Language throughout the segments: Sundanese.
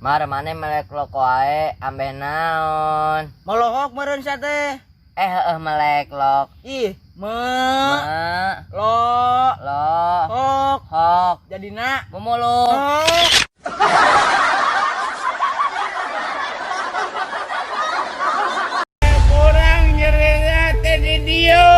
Mar mane melek lok wae ambeh naon? Melohok meureun sia teh. Eh heueuh melek lok. Ih, me Me lo lo hok hok jadina mumuluk. Kurang nyerina teh di dieu.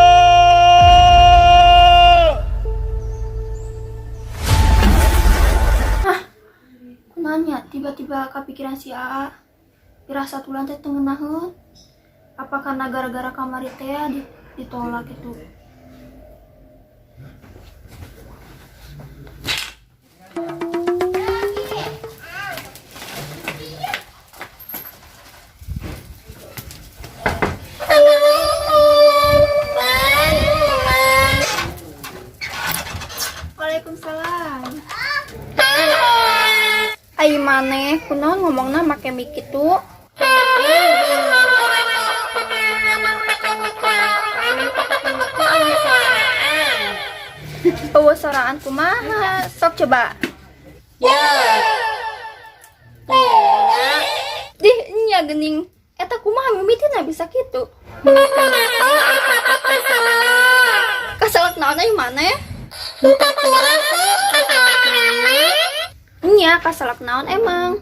Nanya tiba-tiba kepikiran si AA pirasat Wulan teh teu ngeunaheun. Apa karena gara-gara kamari teh ditolak gitu. Waalaikumsalam. Ai maneh kunaon ngomongna make mic kitu? Eueuh soraan kumaha? Sok coba. Ya. Dih, nya geuning. Eta kumaha mimitina bisa kitu? Kasalak naon ai maneh? Nya kasalak naon emang?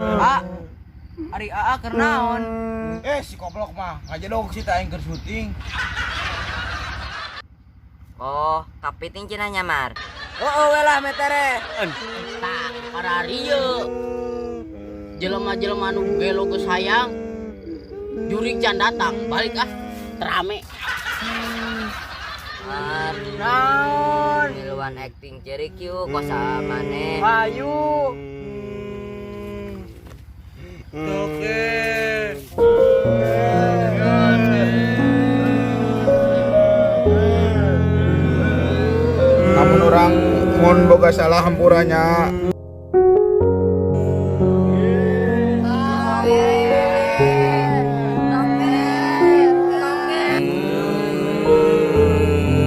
A, ari AA keur naon? Si goblok mah ngajedog si teh aing keur syuting. Oh, kapiting cenah nya Mar. Oh, we lah metere. Tah, pararieu. Jelema-jelema nu gelo geus hayang. Jurig can datang, balik ah. Terame. Mar, Naon? Miluan acting ceurik yuk kosa maneh. Hayu. Oke. Namun orang mun boga salah hampuranya.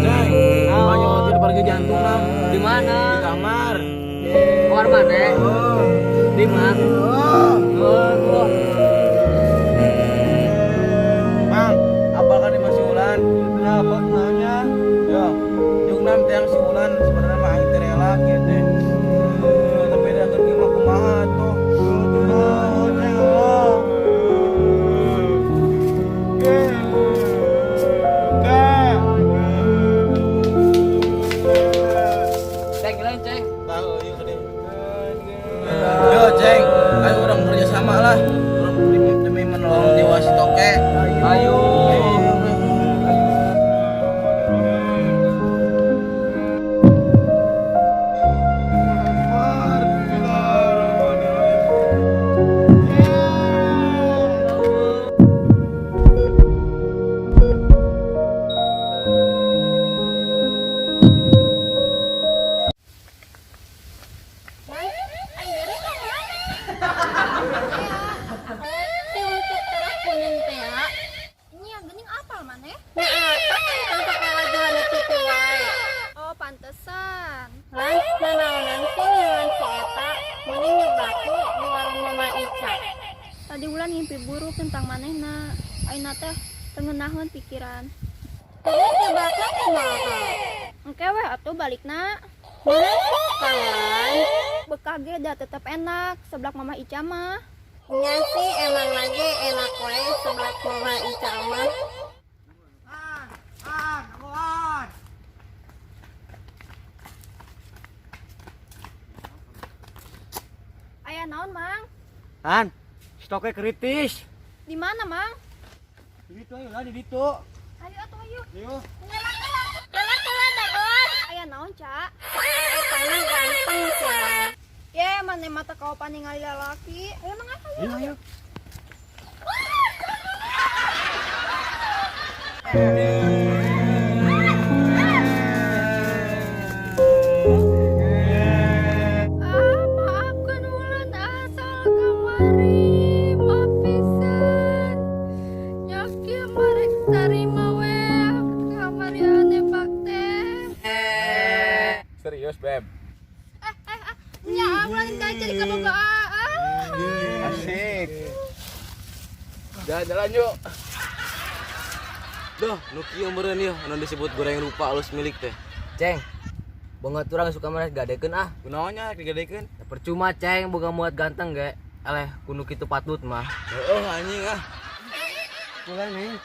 Ceng, banyak waktu di parkir jantung nam. Di mana? Di kamar. Kamar mana? Di mana? Oh, Mang, apa kan di Mas Ulan? Kenapa nanya? Ya, jeung nam teh yang si Ulan sebenarnya mah aing teh rela kieu teh. Tapi da keur mah kumaha tuh? Ceng, lain ceng. Tahu ieu gede. Yo, Ceng, ayo orang kerja sama lah. Orang demi menolong jiwa si Toke. Ayo. Nya geuning apal maneh? Oh, pantesan. Tadi Wulan ngimpi buruk tentang manehna. Aina teh teu ngeunaheun pikiran. Engke weh atuh balikna. Bekah ge da tetep enak seblak Mama Ica mah. Nya sih emang lagi enak wae seblak Mama Ica mah. Naon, Mang? Han, stoknya kritis. Di mana, Mang? Di ditu ayo lah di ditu. Ayo atuh ayo. Ayo. Aya naon, Ca? Eta mah ganteng sia. Ye, mana mata kau paningali lalaki. Ayo, Mang, ayo. Ayo ayo. Ah, maafkan Wulan asal kamari. Maaf pisan. Nyaki marek tarima we kamari ane bakte. Serius, Beb. Nya Wulan kaca di kaboga ah. Asik. Jalan-jalan yuk. Duh, nu kieu meureun ieu anu disebut goreng rupa alus milik teh. Ceng. Bonga turang suka mana gadekeun ah. Kunaon nya digadekeun? Ya, percuma ceng boga muat ganteng ge. Eleh kudu kitu patut mah. Heeh anjing ah. Pulang, Neng.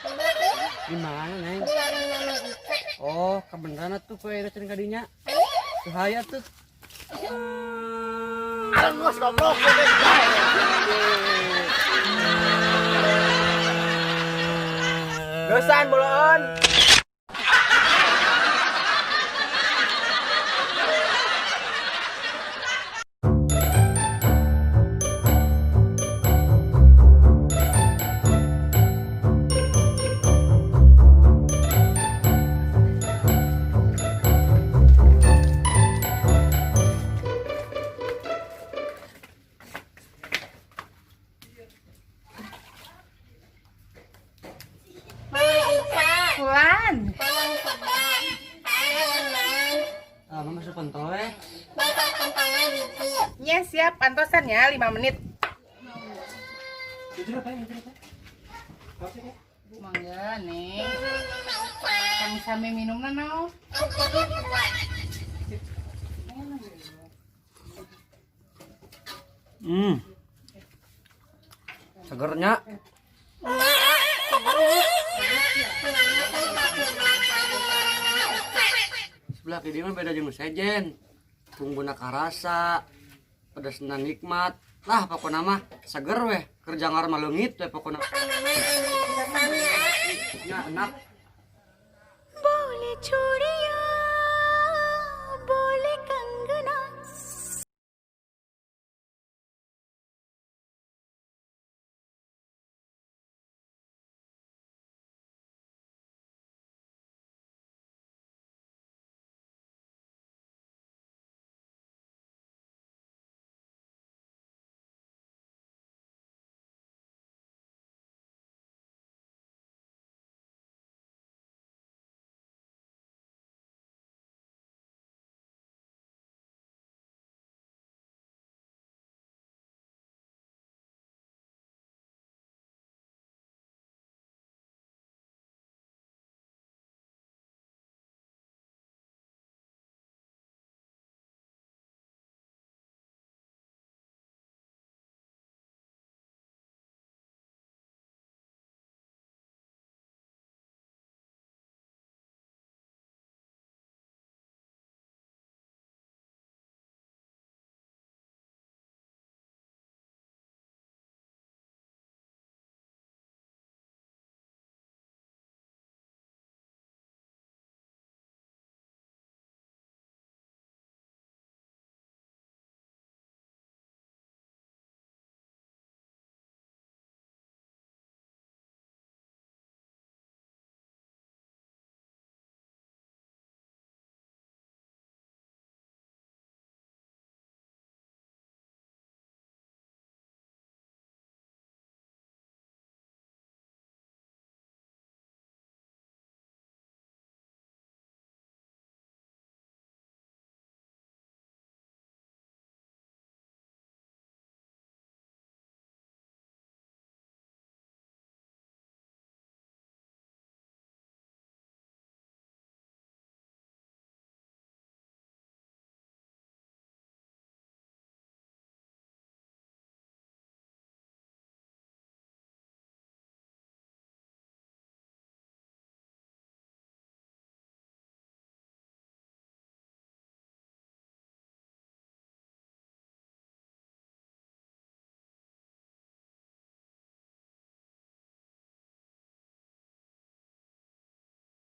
Di mana, Neng? Di warung Mama Ica. Oh, kebenaran tuh poe can kadinya. Bahaya tuh. Alus goblok. Dosan boloon. Mama Ica. Wulan, Tolong seblak. Ayo, Mang. Ah, mama masuk pentol we. Bapak kentangnya hiji. Ya siap, antosan ya 5 menit. Mangga, Neng. Mama Ica. Kami sami minumna naon? Jadi dua. Hmm. Segernya. Sebelah kiri mah beda jeung nu sejen. Bumbuna karasa, pedasna nikmat. Lah pokona mah seger weh, kerja ngar mah leungit weh pokona. Ya enak. Boleh curi